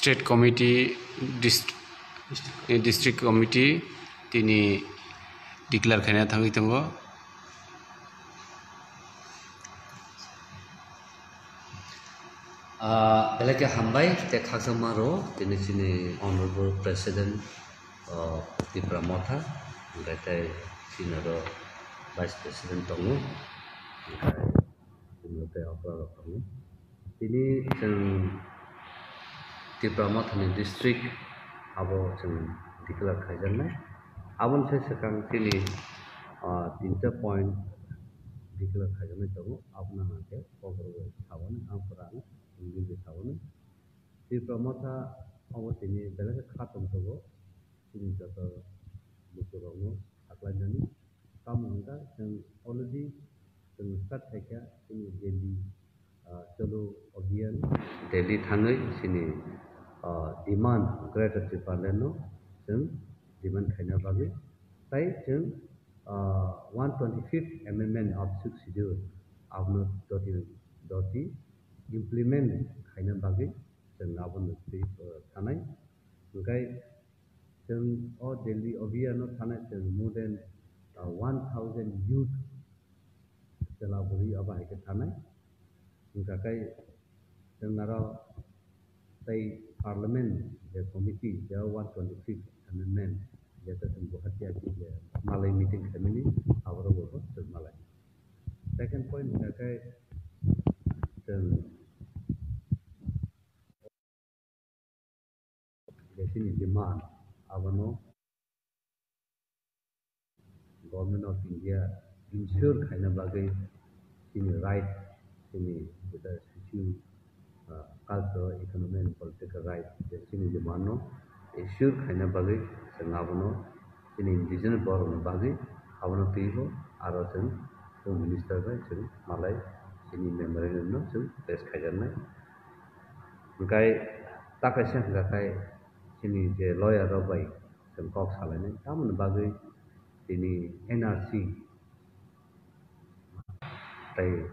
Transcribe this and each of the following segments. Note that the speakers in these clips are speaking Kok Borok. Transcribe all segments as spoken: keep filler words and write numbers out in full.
State committee, dist-, district committee tini declare khaina thangwi tongo. Ah, belai khe hambai tei khakchangma rwo tini chini honorable president, ah, Tipra Motha, hwnkhe tei chini oro vice president tongo, hwnkhe chini tei okra rok tongo. Tini chwng Tipra Mothani district abo chwng declare khaijaknai. Aboni sai swkang chini, ah, tinta point declare khaijaknai tongo. Abono hwnkhe Kokborok bai saboni, ang pura ang English bai saboni. Tipra Motha abo tini belai khe kha tongthogo chini joto bukhuk rokno saklainani. Tamo hwnkha chwng already chwng start khaikha chini Delhi, ah, Cholo Abhiyan. Delhi thangwi chini, ah, demand Greater Tipraland no chwng demand khaina bagwi. Tai chwng, ah, one twenty-fifth amendment of sixth schedule abono doti, doti implement khaina bagwi chwng abono twi, ah, thanai. Hwnkhe chwng o Delhi Abhiyan no thanai chwng more than, ah, one thousand youth chwla bwrwi abo hai khe thanai. Hwnkha khe chwng aro tei parliament je committee je one twenty-fifth amendment je ta chwng Guwahati agi je malai meeting khaimani aborok bo chwng malai. Second point hwnkha khe chwng je chini demand abono Government of India ensure khaina bagwi chini right, chini jeta socio, ah, cultural, economic and political right je chini demand no ensure khaina bagwi chwng abono chini indigenous borok ni bagwi abono twibo aro chwng Home Minister bai chwng malai chini memorandum no chwng pass khaijaknai. Hwnkhe ta kaisa hwnkha khe chini je lawyer rok bai chwng kok salainai tamoni bagwi tini N R C tei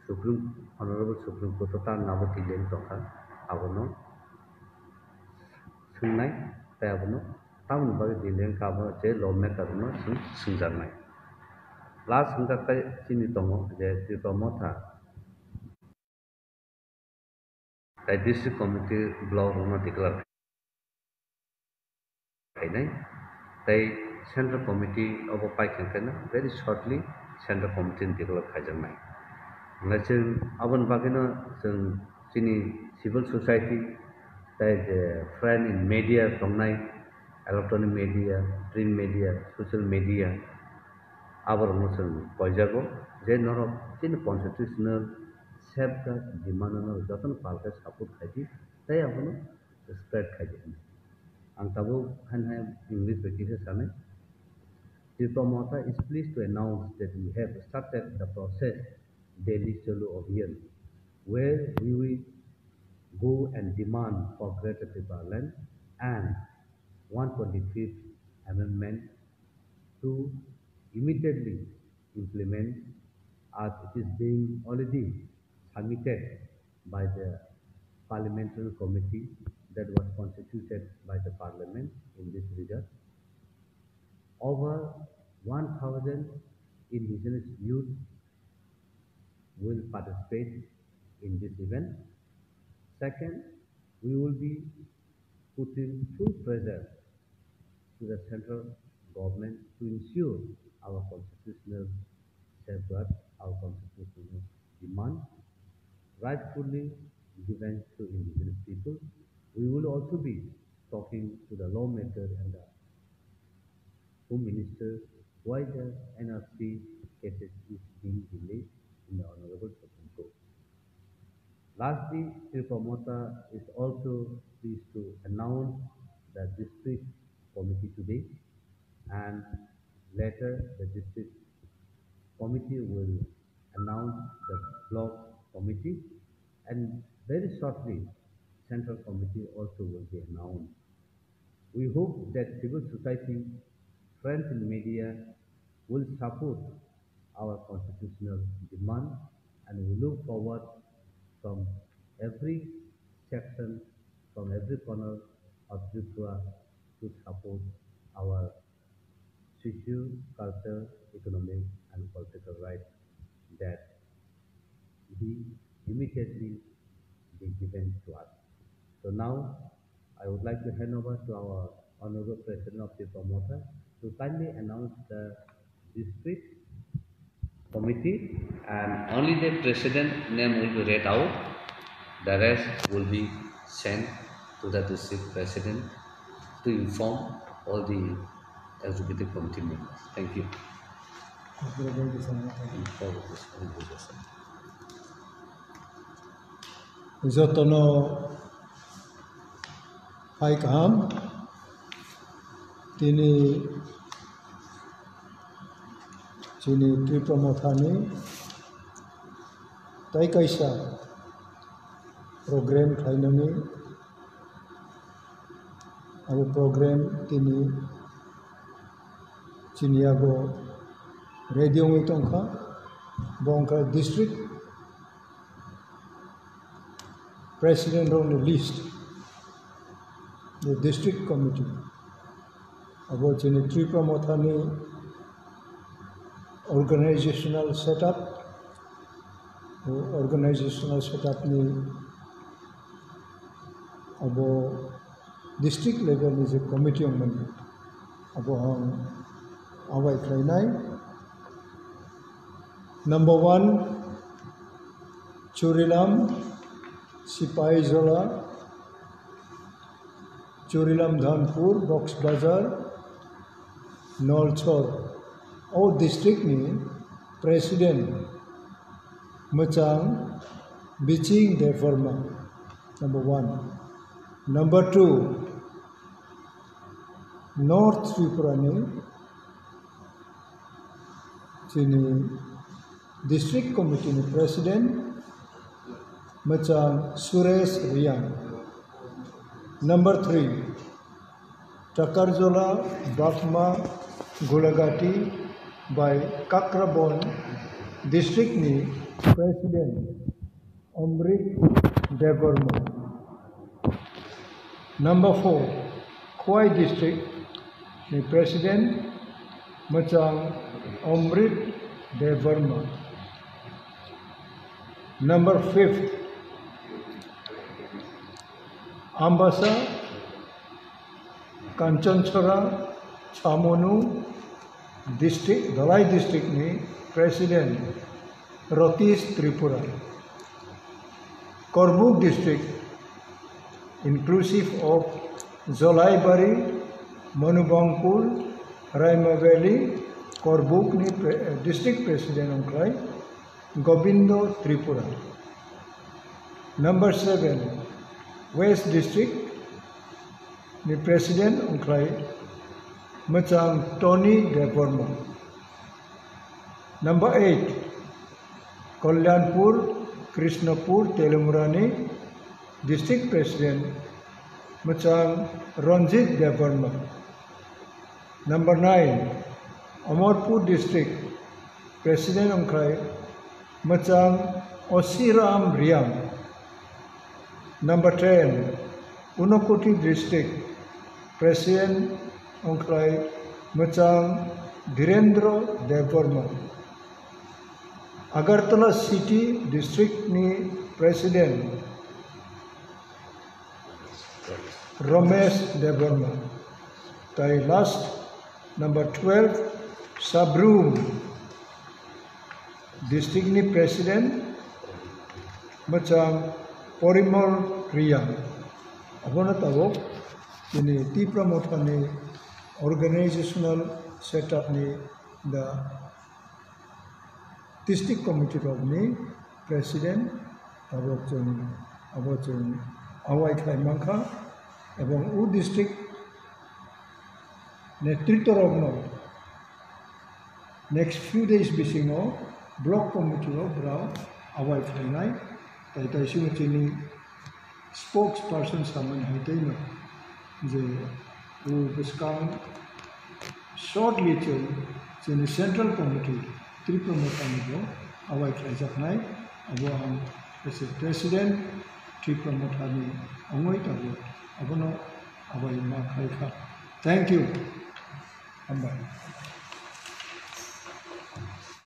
Supreme, Honorable Supreme Court o ta nabo delay wng tongkha, abono swngnai tei abono tamoni bagwi delay wngkha abo je law maker no chwng swngjaknai. Last hwnkha khe chini tongo je Tipra Motha tei district committee block rokno declare khainai, tei central committee obo paikha khe no very shortly central committee ni declare khaijaknai. Hwnkhe chwng aboni bagwino chwng chini civil society tei je friend in media tongnai, electronic media, print media, social media, aborokno chwng koijago je norok chini constitutional safeguard demand no norok jotono pal khe support khaidi tei abono spread khaidi hwnwi. Ang tabuk haino hai English bai kisa sanai. Tipra Motha is pleased to announce that we have started the process Delhi Cholo Abhiyan, where we will go and demand for Greater Tipraland and one twenty-fifth Amendment to immediately implement, as it is being already submitted by the parliamentary committee that was constituted by the parliament in this regard. Over one thousand indigenous youth will participate in this event. Second, we will be putting full pressure to the central government to ensure our constitutional safeguard, our constitutional demand rightfully given to indigenous people. We will also be talking to the lawmaker and the Home Minister why the N R C cases is being delayed in the Honorable Supreme Court. Lastly, Tipra Motha is also pleased to announce the district committee today, and later the district committee will announce the block committee, and very shortly, central committee also will be announced. We hope that civil society, friends in media will support our constitutional demand, and we look forward from every section from every corner of Tripura to support our socio-cultural, economic and political rights that be immediately be given to us. So now I would like to hand over to our Honorable President of Tipra Motha to kindly announce the district committee, and only the president name will be read out. The rest will be sent to the district president to inform all the executive committee members. Thank you. Jotono phai kaham. Tini chini Tripura Mothani tai kaisa program khlainani, abo program tini chini yago ready wngwi tongkha, bo wngkha district president rokni list, the district committee. Abo chini Tripura Mothani organizational setup, o organizational setup ni abo district level ni je committee wngmani, abo ang awai khlainai. Number one, Churilam, Sipahijola, Churilam Dhanpur, Box Bazar, Nolchor. O district ni president mwchang Biching Debbarma, number one. Number two, North Tripura ni chini district committee ni president mwchang Suresh Reang. Number three, Takarjola, Bakma, Gulagati by Kakrabon district ni president Amrit Debbarma. Number four, Khowai district ni president mwchang Amrit Debbarma. Number fifth, Ambasa, Kanchanchara, Chamonu district, Dhalai district ni president Ratish Tripura. Korbuk district inclusive of Jolaibari, Manubangkul, Raima Valley, Korbuk ni pre-, district president wngkhlai Gobindo Tripura. Number seven, West District ni president wngkhlai mwchang Tony Debbarma. Number eight, Kalyanpur, Krishnapur, Teliamura ni district president mwchang Ranjit Debbarma. Number nine, Amarpur district president wngkhlai mwchang Osiram Reang. Number ten, Unakoti district president wngkhlai mwchang Dhirendra Debbarma. Agartala city district ni president Ramesh Debbarma. Tai last, number twelve, Sabrum district ni president mwchang Porimal Reang. Abono tabuk chini Tipra Mothani organizational setup ni the district committee rokni president abo chwng, abo chwng awai khlai mankha, ebong o district netritwa rokno next few days bisingo block committee rok brao awai khlainai, tai tai simo chini spokesperson samani hai tei no je o bwskang shortly chwng chini central committee Tripura Mothani bo awai khlaijaknai, abo ang as a president Tipra Mothani ongoi tongo, abono abai ma khlai kha. Thank you. Hambai.